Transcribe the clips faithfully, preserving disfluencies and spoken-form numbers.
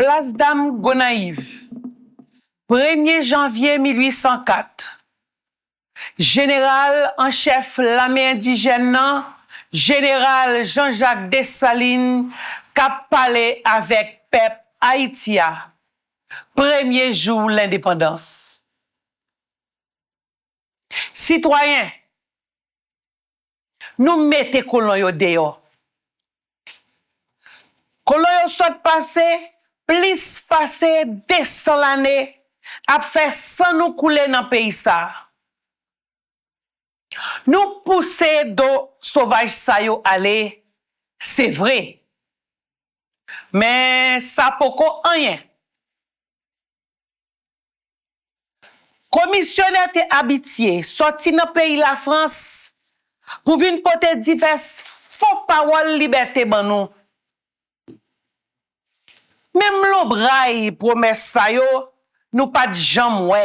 Plas Dam Gonayiv, premye janvye mil uit san kat, jeneral an chèf lame endijèn nan, jeneral Jean-Jacques Dessalines, k ap pale avèk pèp Ayiti a, premye jou lendepandans. Sitwayen, nou mete kolon yo deyò. Kolon yo sot pase plis pase de san lane ap fè san nou koule nan peyi sa a. Nou pouse do sovaj sa yo ale, se vre. Men sa poko anyen. Komisyonè te abitye sòti nan peyi Lafrans pou vin pote divès fo pawòl libète ban nou. Menm lonbray pwomès sa yo, nou pa t janm wè.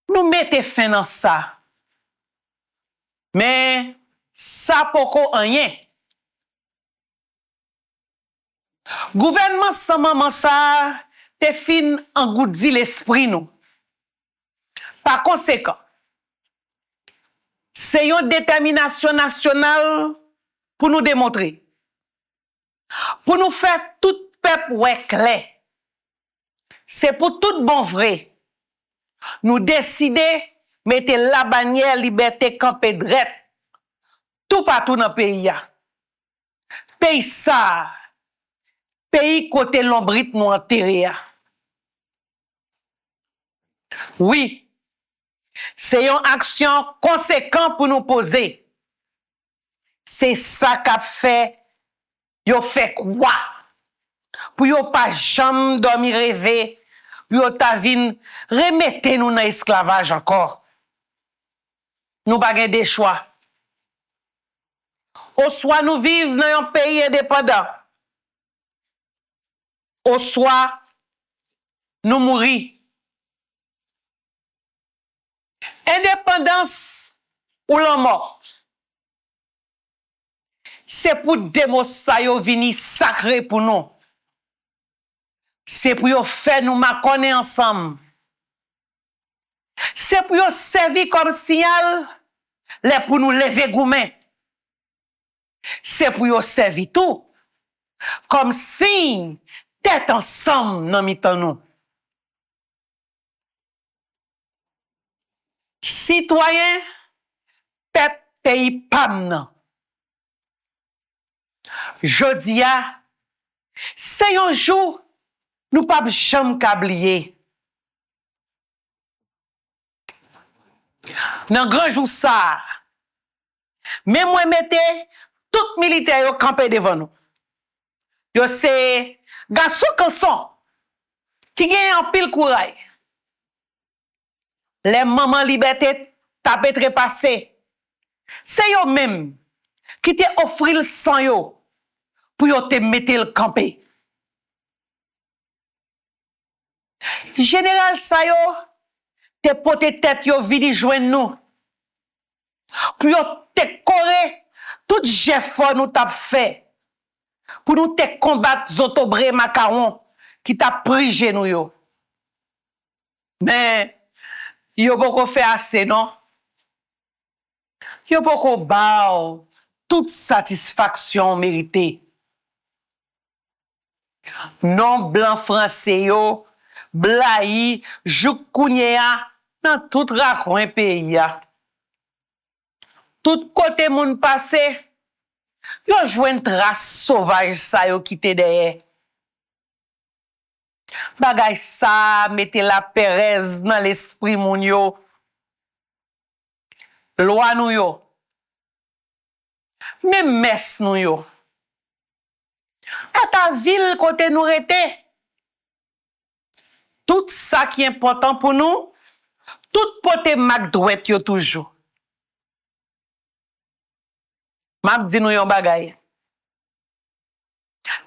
Nou mete fen nan sa. Men, sa poko anyen. Gouvènman san manman sa a te fin angoudi lespri nou. Pa konsekan, se yon detèminasyon nasyonal pou nou demontre, pou nou fè tout pèp wè klè. Se pou tout bon vre, nou deside mete labanyè libète kanpe drèt toupatou nan peyi a. Peyi sa a, peyi kote lonbrit nou antere a. Wi, se yon aksyon konsekan pou nou poze. Se sa k ap fè yo fè kwa pou yo pa janm dòmi reve, pou yo ta vin remete nou nan esklavaj ankò. Nou pa gen de chwa. Oswa nou viv nan yon peyi endepandan, oswa nou mouri. Endepandans ou lanmò. Se pou de mo sa yo vini sakre pou nou. Se pou yo fè nou makònen ansanm. Se pou yo sèvi kòm siyal lè pou nou leve goumen. Se pou yo sèvi tou kòm siy tèt ansanm nan mitan nou. Sitwayen, pèp peyi pa m nan. Jodi a, se yon jou nou p ap janm ka bliye. Nan gran jou sa a, men mwen mete tout militè yo kanpe devan nou. Yo se gason kanson ki genyen anpil kouray. Lè manman libète t ap etrepase, se yo menm ki te ofri l san yo pou yo te mete l kanpe. Jeneral sa yo te pote tèt yo vini jwenn nou pou yo te kore tout jèfò nou t ap fè pou nou te konbat zotobre makawon ki t ap prije nou yo. Men, yo poko fè ase non. Yo poko ba w tout satisfaksyon w merite. Non blan franse yo blayi jouk kounye a nan tout rakwen peyi a. Tout kote moun pase, yo jwenn tras sovaj sa yo kite dèyè. Bagay sa a mete laperèz nan lespri moun yo. Lwa nou yo, menm mès nou yo, ata vil kote nou rete, tout sa ki enpòtan pou nou, tout pote mak dwèt yo toujou. M ap di nou yon bagay.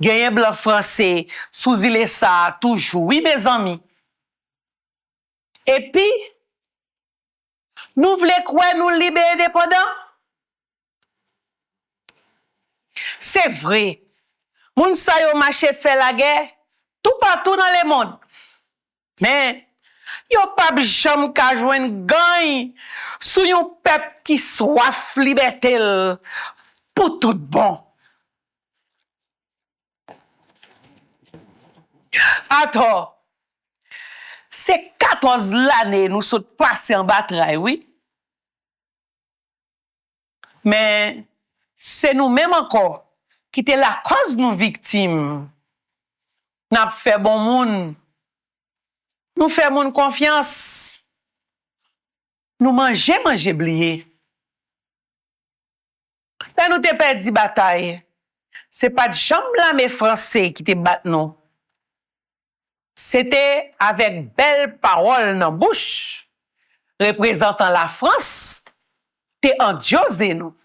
Genyen blan franse sou zile sa a toujou, wi, mezanmi. Epi, nou vle kwè nou lib e endepandan? Se vre, moun sa yo mache fè lagè toupatou nan lemonn. Men, yo p ap janm ka jwenn gany sou yon pèp ki swaf libète l pou tout bon. Atò, se katòz lane nou sot pase anba tray, wi. Men, se nou menm ankò ki te lakòz nou viktim. N ap fè bon moun. Nou fè moun konfyans. Nou manje, manje bliye. Lè nou te pèdi batay, se pa t janm lame franse ki te bat nou. Se te avèk bèl pawòl nan bouch reprezantan Lafrans te andyoze nou.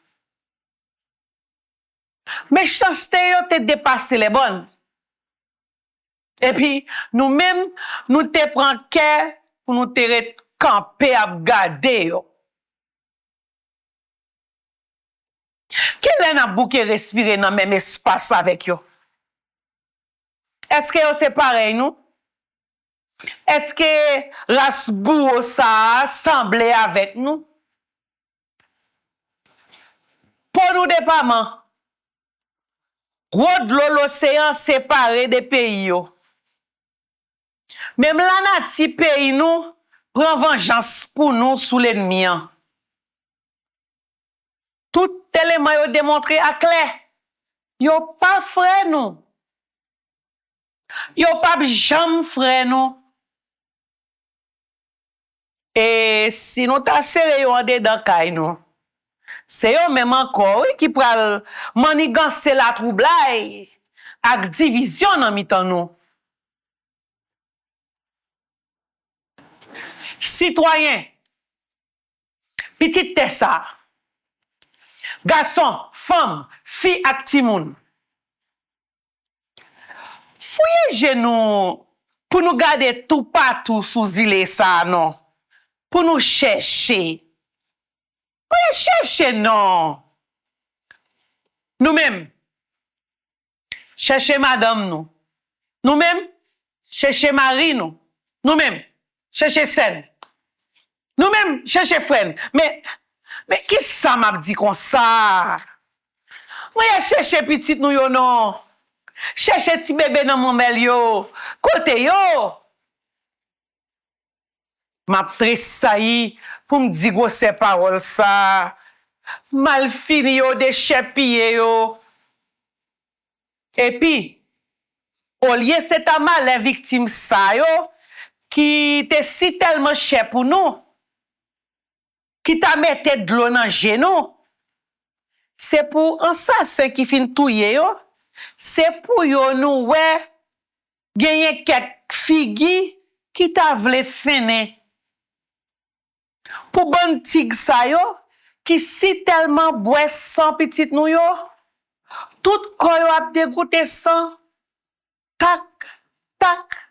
Mechanste yo te depase lèbòn. Epi, nou menm, nou te pran kè pou nou te ret kanpe ap gade yo. Kilè n ap bouke respire nan menm espas avèk yo? Èske yo se parèy nou? Èske ras bouwo sa a sanble avèk nou? Po nou depaman. Gwo dlo loseyan separe de peyi yo. Menm lanati peyi nou pran vanjans pou nou sou lènmi an. Tout eleman yo demontre aklè, yo pa frè nou. Yo p ap janm frè nou. E si nou ta sere yo andedan kay nou, se yo menm ankò, wi, ki pral manniganse latwoublay ak divizyon nan mitan nou. Sitwayen, pitit tè sa a, gason, fanm, fi ak timoun, fouye je nou pou nou gade toupatou sou zile sa a non, pou nou chèche. Fouye chèche non. Nou menm, chèche madanm nou. Nou menm, chèche mari nou. Nou menm, chèche sè n. Nou menm, chèche frè n. Men, men kisa m ap di konsa? Mwen, chèche pitit nou yo non. Chèche ti bebe nan manmèl yo. Kote yo? M ap tresayi pou m di gwosè pawòl sa a. Malfini yo dechèpiye yo. Epi, olye se ta malè viktim sa yo ki te si tèlman chè pou nou, ki ta mete dlo nan je nou, se pou ansasen ki fin touye yo, se pou yo nou wè genyen kèk figi ki ta vle fennen. Pou bann tig sa yo ki si tèlman bwè san pitit nou yo, tout kò yo ap degoute san, tak, tak.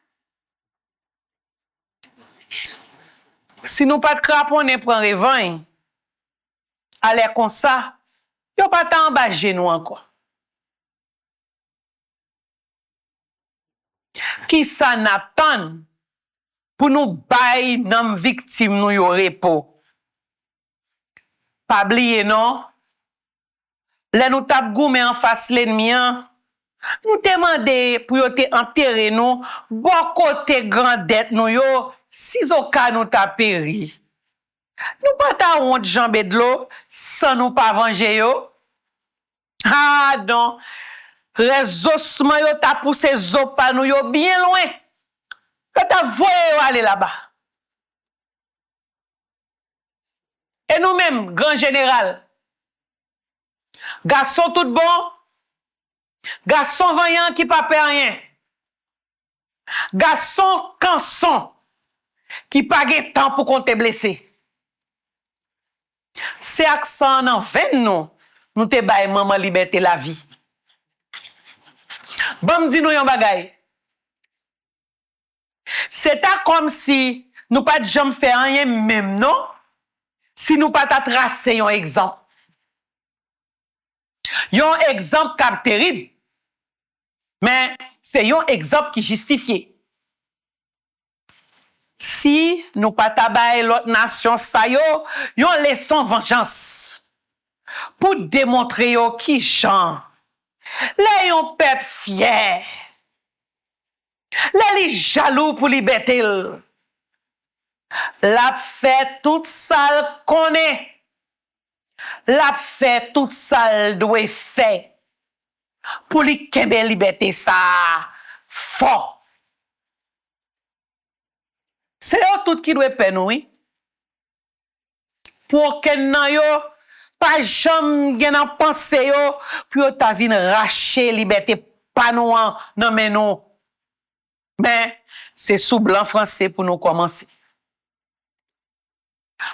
Si nou pa t kraponnen pran revanj, alè konsa, yo pa ta anba je nou ankò. Kisa n ap tann pou nou bay nanm viktim nou yo repo? Pa bliye non, lè nou t ap goumen anfas lènmi an, nou te mande pou yo te antere nou bò kote grandèt nou yo, sizoka nou ta peri. Nou pa ta wont janbe dlo san nou pa vanje yo? Ha non! Rès zosman yo ta pouse zo pa nou yo byen lwen. Yo ta voye yo ale laba. E nou menm, gran jeneral, gason tout bon, gason vanyan ki pa pè anyen, gason kanson ki pa gen tan pou konte blese. Se ak san an nan venn nou, nou te bay Manman Libète lavi. Ban m di nou yon bagay. Se ta kòmsi nou pa t janm fè anyen menm non, si nou pa ta trase yon egzanp. Yon egzanp k ap terib. Men, se yon egzanp ki jistifye. Si nou pa ta bay lòt nasyon sa yo yon leson vanjans pou demontre yo kijan lè yon pèp fyè, lè li jalou pou libète l, l ap fè tout sa l konnen, l ap fè tout sa l dwe fè pou li kenbe libète sa a fò. Se yo tout ki dwe pè nou, wi. Pou okenn nan yo pa janm gen nan panse yo pou yo ta vin rache libète pa nou an nan men nou. Men, se sou blan franse pou nou kòmanse.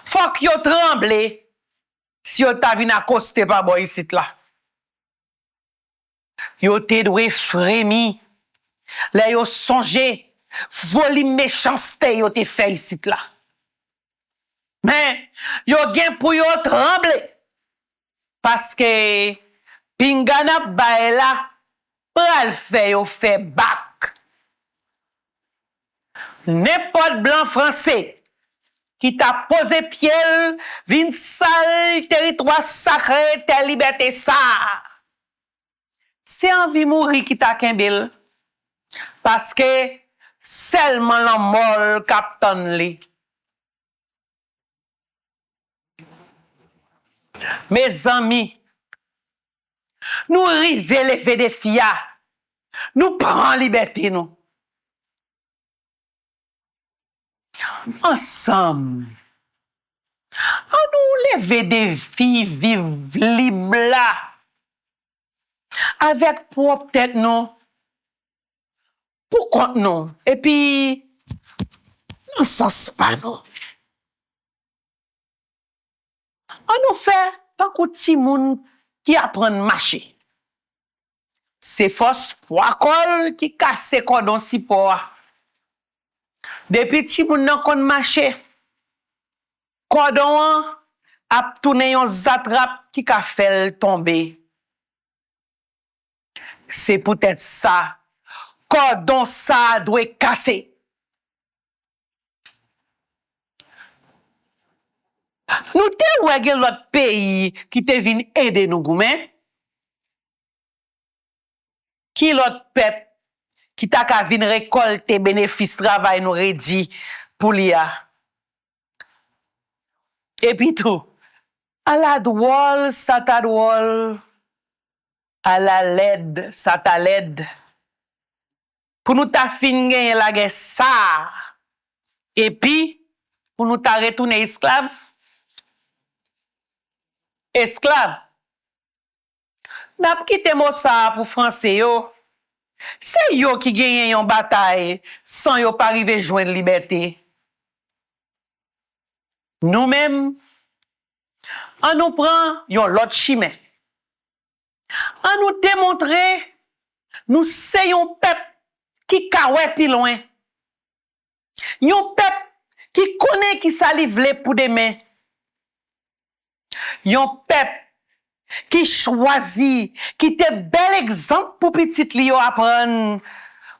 Fòk yo tranble si yo ta vin akoste pa bò isit la. Yo te dwe fremi lè yo sonje volim mechanste yo te fè isit la. Men, yo gen pou yo tranble, paske pinga n ap bay la pral fè yo fè bak. Nenpòt blan franse ki ta poze pye l vin sal teritwa sakre tè libète sa a, se anvi mouri ki ta kenbe l, paske sèlman lanmò l k ap tann li. Mezanmi, nou rive leve defi a. Nou pran libète nou. Ansanm, ann nou leve defi viv lib la avèk pwòp tèt nou, pou kont nou, epi nan sans pa nou. Ann nou fè tankou timoun ki aprann mache. Se fòs pwa kò l ki kase kòdon sipò a. Depi timoun nan konn mache, kòdon an ap tounen yon zatrap ki ka fè l tonbe. Se poutèt sa, kòdon sa a dwe kase. Nou te wè gen lòt peyi ki te vin ede nou goumen. Ki lòt pèp ki ta ka vin rekòlte benefis travay nou redi pou li a? Epi tou, ala dwòl sa ta dwòl, ala lèd sa ta lèd, pou nou ta fin genyen lagè sa a, epi pou nou ta retounen esklav? Esklav! N ap kite mo sa a pou Franse yo. Se yo ki genyen yon batay san yo pa rive jwenn libète. Nou menm, ann nou pran yon lòt chimen. Ann nou demontre nou se yon pèp ki ka wè pi lwen. Yon pèp ki konnen kisa li vle pou demen. Yon pèp ki chwazi kite bèl egzanp pou pitit li yo aprann,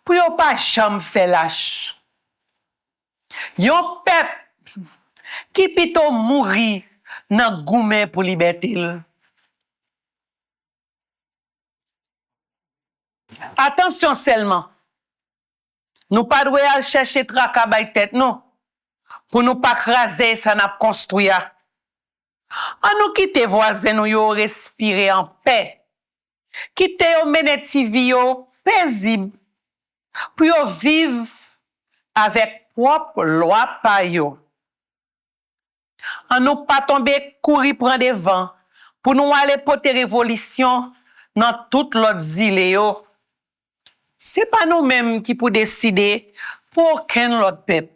pou yo pa janm fè lach. Yon pèp ki pito mouri nan goumen pou libète l. Atansyon sèlman, nou pa dwe al chèche traka bay tèt nou, pou nou pa kraze sa n ap konstwi a. Ann nou kite vwazen nou yo respire anpè. Kite yo mennen ti vi yo pezib pou yo viv avèk pwòp lwa pa yo. Ann nou pa tonbe kouri pran devan pou nou ale pote revolisyon nan tout lòt zile yo. Se pa nou menm ki pou deside pou okenn lòt pèp.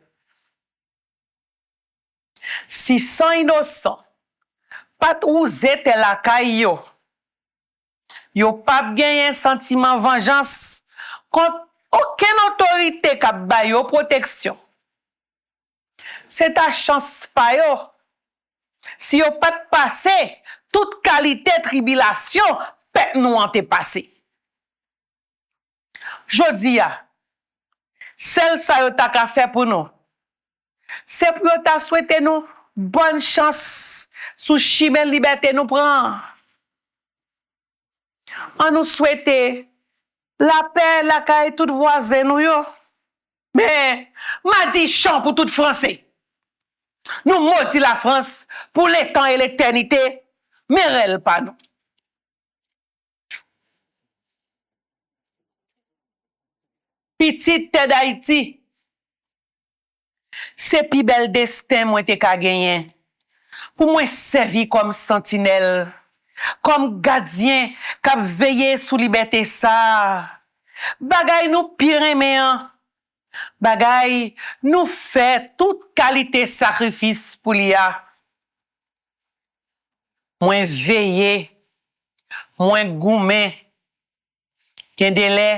Si san inosan pa t wouze tè lakay yo, yo p ap genyen santiman vanjans kont okenn otorite k ap ba yo pwoteksyon. Se ta chans pa yo si yo pa t pase tout kalite tribilasyon pèp nou an te pase. Jodi a, sèl sa yo ta ka fè pou nou, se pou yo ta swete nou bòn chans sou chimen libète nou pran an. An nou swete lapè lakay tout vwazen nou yo. Men, madichon pou tout Franse! Nou modi Lafrans pou letan e letènite, men rèl pa nou. Pitit tè Dayiti, se pi bèl desten mwen te ka genyen, pou mwen sèvi kòm santinèl, kòm gadyen k ap veye sou libète sa a, bagay nou pi renmen an, bagay nou fè tout kalite sakrifis pou li a. Mwen veye, mwen goumen, gen de lè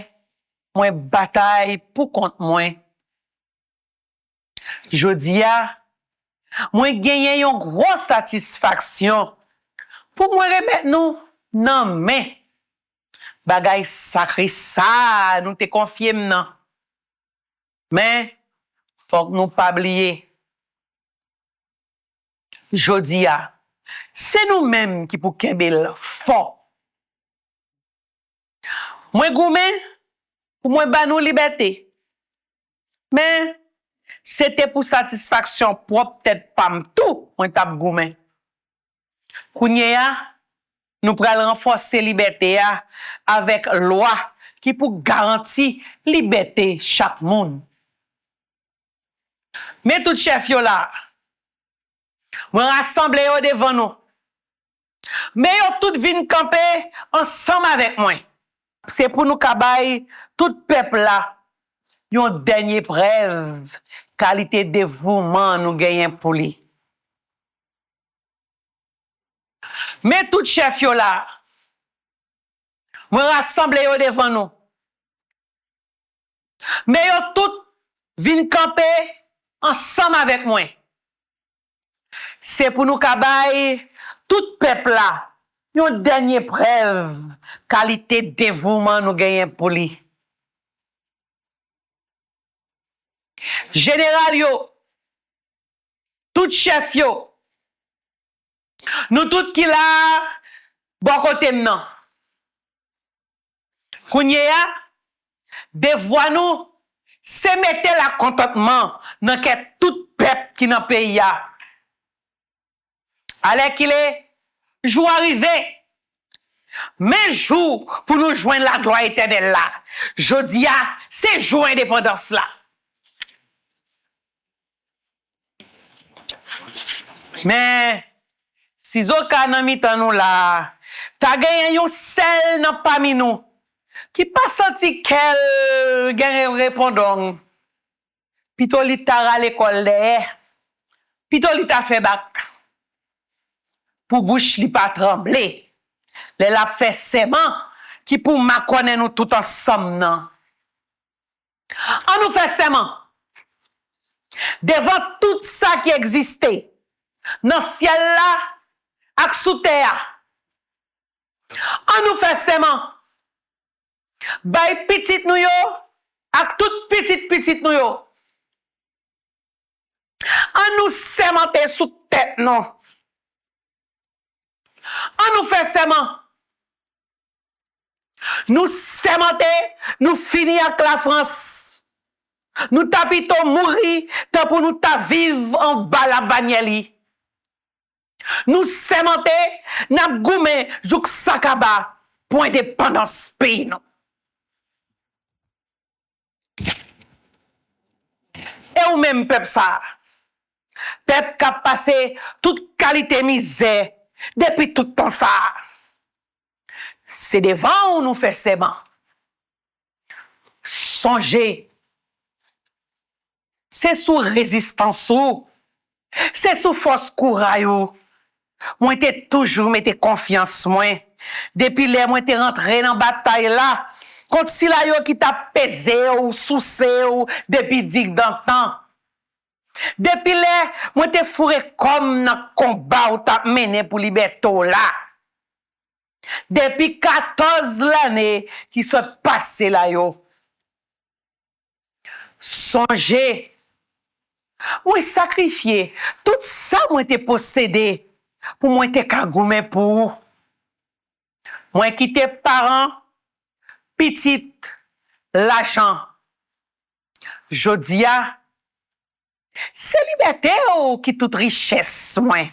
mwen batay pou kont mwen. Jodi a, mwen genyen yon gwo satisfaksyon pou mwen remèt nou nan men bagay sakre sa a nou te konfye m nan. Men, fòk nou pa bliye, jodi a, se nou menm ki pou kenbe l fò. Mwen goumen pou mwen ba nou libète. Men, se te pou satisfaksyon pwòp tèt pa m tou mwen t ap goumen. Kounye a, nou pral ranfòse libète a avèk lwa ki pou garanti libète chak moun. Men tout chèf yo la a. Mwen rasanble yo devan nou. Men yo tout vin kanpe ansanm avèk mwen. Se pou nou ka bay tout pèp la yon dènye prèv kalite devouman nou genyen pou li. Men tout chèf yo la a. Mwen rasanble yo devan nou. Men yo tout vin kanpe ansanm avèk mwen. Se pou nou ka bay tout pèp la yon dènye prèv kalite devouman nou genyen pou li. Jeneral yo, tout chèf yo, nou tout ki la a bò kote m nan. Kounye a, devwa nou, se mete lakontantman nan kè tout pèp ki nan peyi a. Alèkile, jou a rive. Men jou pou nou jwenn laglwa etènèl la. Jodi a, se jou endepandans la. Men, sizoka nan mitan nou la a, ta genyen yon sèl nan pami nou ki pa santi kè l gen repondong, pito li ta rale kò l dèyè, pito li ta fè bak, pou bouch li pa tranble lè l ap fè sèman ki pou makònen nou tout ansanm nan. An nou fè sèman devan tout sa ki egziste nan syèl la ak sou tè a. An nou fè sèman bay pitit nou yo ak tout pitit pitit nou yo. An nou sèmante sou tèt nou. An nou fè sèman. Nou sèmante, nou fini ak Lafrans. Nou ta pito mouri tanpou nou ta viv anba labanyè li. Nou sèmante, n ap goumen jouk sa kaba pou endepandans peyi nou. E ou menm pèp sa a, pèp k ap pase tout kalite mizè depi tout tan sa a, se devan w nou fè sèman. Sonje, se sou rezistans ou, se sou fòs kouray ou mwen te toujou mete konfyans mwen depi lè mwen te rantre nan batay la kont sila yo ki t ap peze w, souse w depi digdantan. Depi lè mwen te foure kò m nan konba w t ap mennen pou libète w la. Depi katòz lane ki sot pase la yo, Sonje, mwen sakrifye tout sa mwen te posede pou mwen te ka goumen pou ou. Mwen kite paran, pitit, lajan. Jodi a, se libète w ki tout richès mwen.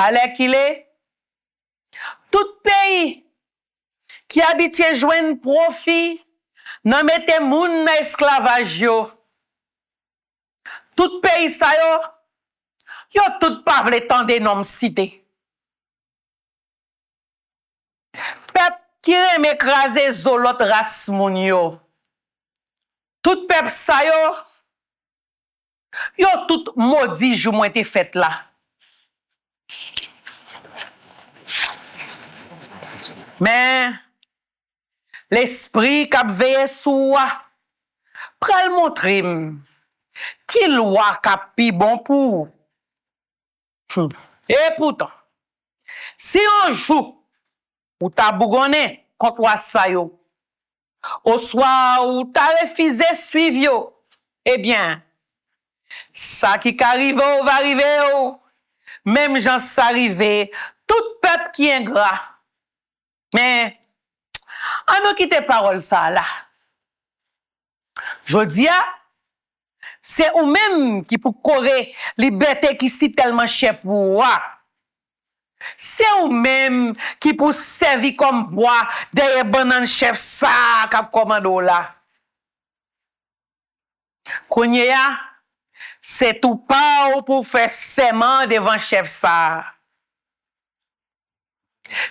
Alèkile, tout peyi ki abitye jwenn pwofi nan mete moun nan esklavaj yo, tout peyi sa yo, yo tout pa vle tande non m site. Pèp ki renmen kraze zo lòt ras moun yo. Tout pèp sa yo, yo tout modi jou mwen te fèt la. Men, Lespri k ap veye sou ou a pral montre m ki lwa k ap pi bon pou ou. Epoutan, si yon jou ou ta bougonnen kont lwa sa yo, oswa ou ta refize swiv yo, ebyen, sa ki ka rive w va rive w, menm jan sa rive tout pèp ki engra. Men, ann nou kite pawòl sa a la. Jodi a, se ou menm ki pou kore libète ki si tèlman chè pou ou a. Se ou menm ki pou sèvi kòm bwa dèyè bannann chèf sa a k ap kòmande w la. Kounye a, se tou pa w pou w fè sèman devan chèf sa a.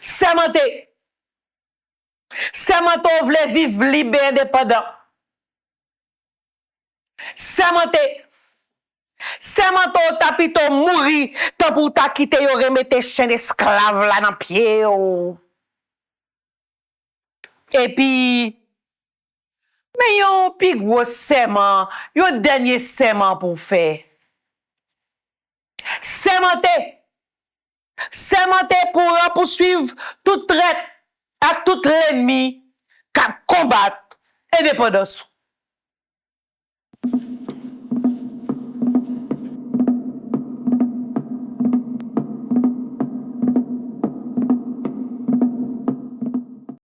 Sèmante. Sèmante w vle viv lib e endepandan. Sèmante. Sèmante w ta pito mouri tan pou w ta kite yo remete chenn esklav la nan pye w. Epi, men yon pi gwo sèman, yon dènye sèman pou w fè. Sèmante! Sèmante pou w rapouswiv tout trèt ak tout lènmi k ap konbat endepandans ou.